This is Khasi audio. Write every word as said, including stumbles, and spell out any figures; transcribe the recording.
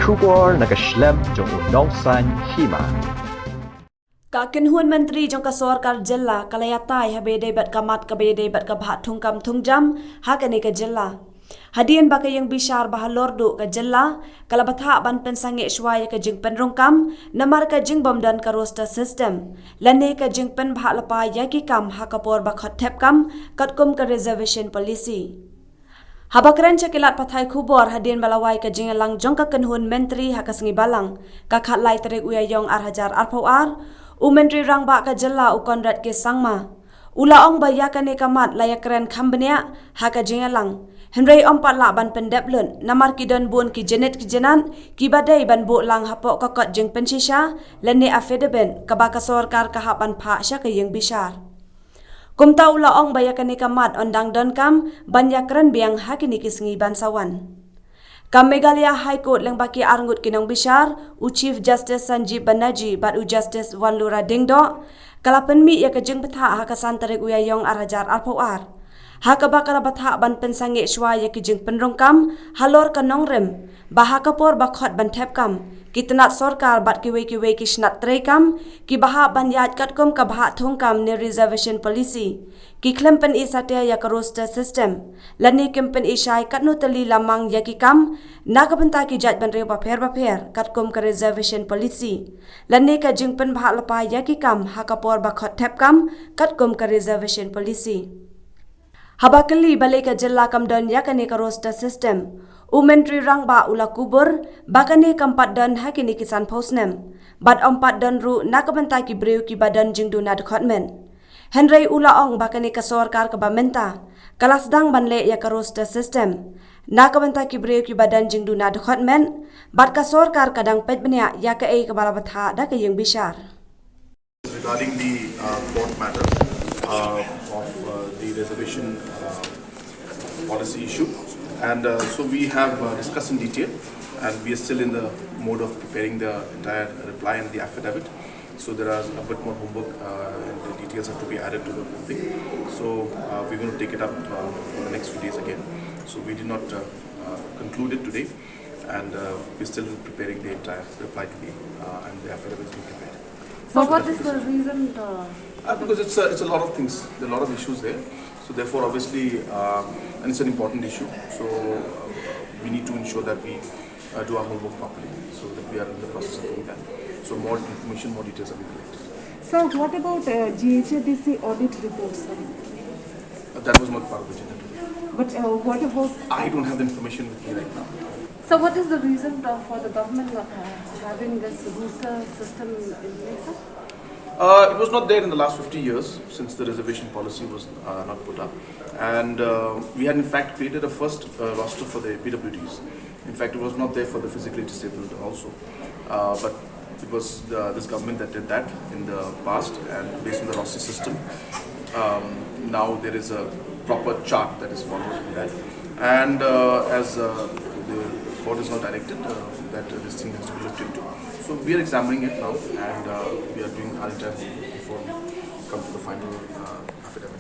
Khubor na ka shlem jong u nongsan hima. Ka kynhun myntri jong ka sorkar jylla ka la ïatai ha ba ïadei bad ka mat ka ba ïadei bad ka bhah thungkam thungjam ha kane ka jylla. Hadien ba ka ïing bishar ba halor duh ka jylla ka la bthah ban pynsangeh shuwa ïa ka jingpynrung kam namar ka jingbym don ka roster system lane ka jingpynbha lypa ïa ki kam ha ka por ba khot thep kam katkum ka reservation policy. Haba kren sha ki lad pathai khubor hadien ba la wai ka jingïalang jong ka kynhun myntri ha ka sngi Balang ka khatlai tarik u Ïaïong ar hajar arphew ar, u Myntri Rangbah ka jylla u Conrad K Sangma u la ong ba ïa kane ka mat la ïakren kham bniah ha ka jingïalang, hynrei ym pat lah ban pyndep lut namar ki don bun ki jinit ki jinat kiba dei ban buh lang hapoh ka kot jingpynshisha lane affidavit kaba ka sorkar ka hap ban phah sha ka ïing bishar. Kumta u la ong ba ïa kane ka mat yn dang donkam ban ïakren biang ha kine ki sngi ban sa wan. Ka Meghalaya High Court lyngba ki arngut ki nongbishar, u Chief Justice Sanjeev Banerjee bad u Justice Wanlura Diengdoh, ka la pynmih ïa ka jingbthah ha ka san tarik u Ïaïong ar hajar arphew ar, ha kaba ka la bthah ban pynsangeh shuwa ïa ki jingpynrung kam halor ka nongrim ba ha ka por ba khot ban thep kam, ki tnat sorkar bad kiwei kiwei ki shnat treikam kiba hap ban ïaid katkum ka bhah thungkam ne reservation policy, ki khlem pyni satia ïa ka roster system lane kim pyni shai katno tylli la mang ïa ki kam na ka bynta ki jaitbynriew bapher bapher katkum ka reservation policy lane ka jingpynbha lypa ïa ki kam ha ka por ba khot thep kam katkum ka reservation policy. Haba kylli balei ka jylla kam don ïa kane ka roster system, u Myntri Rangbah u la kubur ba kane kam pat don ha kine ki sanphew snem bad ym pat don ruh na ka bynta ki briew kiba don jingduna dkhot met. Hynrei u la ong ba kane ka sorkar kaba mynta ka la sdang ban leh ïa ka roster system na ka bynta ki briew kiba don jingduna dkhot met bad ka sorkar ka dang peit bniah ïa kaei kaba la bthah da ka ïing bishar. Regarding the uh, court matter uh, of uh, the reservation uh, policy issue, and uh, so we have uh, discussed in detail, and we are still in the mode of preparing the entire reply and the affidavit. So there are a bit more homework uh, and the details have to be added to the whole thing. So uh, we're going to take it up uh, in the next few days again. So we did not uh, uh, conclude it today, and uh, we're still preparing the entire reply today, uh, and the affidavit is being prepared. So what is the reason? Uh, Uh, because it's a, it's a lot of things, there are a lot of issues there. So therefore, obviously, uh, and it's an important issue. So uh, we need to ensure that we uh, do our homework properly. So that we are in the process of doing that. So more information, more details are being collected. So what about uh, G H A D C audit report, sir? Uh, that was not part of the agenda today. But uh, what about? I don't have the information with me right now. So what is the reason uh, for the government not uh, having this roster system in place, sir? Uh, it was not there in the last fifty years since the reservation policy was uh, not put up. And uh, we had in fact created a first uh, roster for the P W Ds. In fact, it was not there for the physically disabled also. Uh, but it was the, this government that did that in the past, and based on the roster system, um, now there is a proper chart that is followed in that. And uh, as uh, the court is now directed, uh, that uh, this thing has to be looked into. So we are examining it now, and uh, we are doing our entire homework before we come to the final uh, affidavit.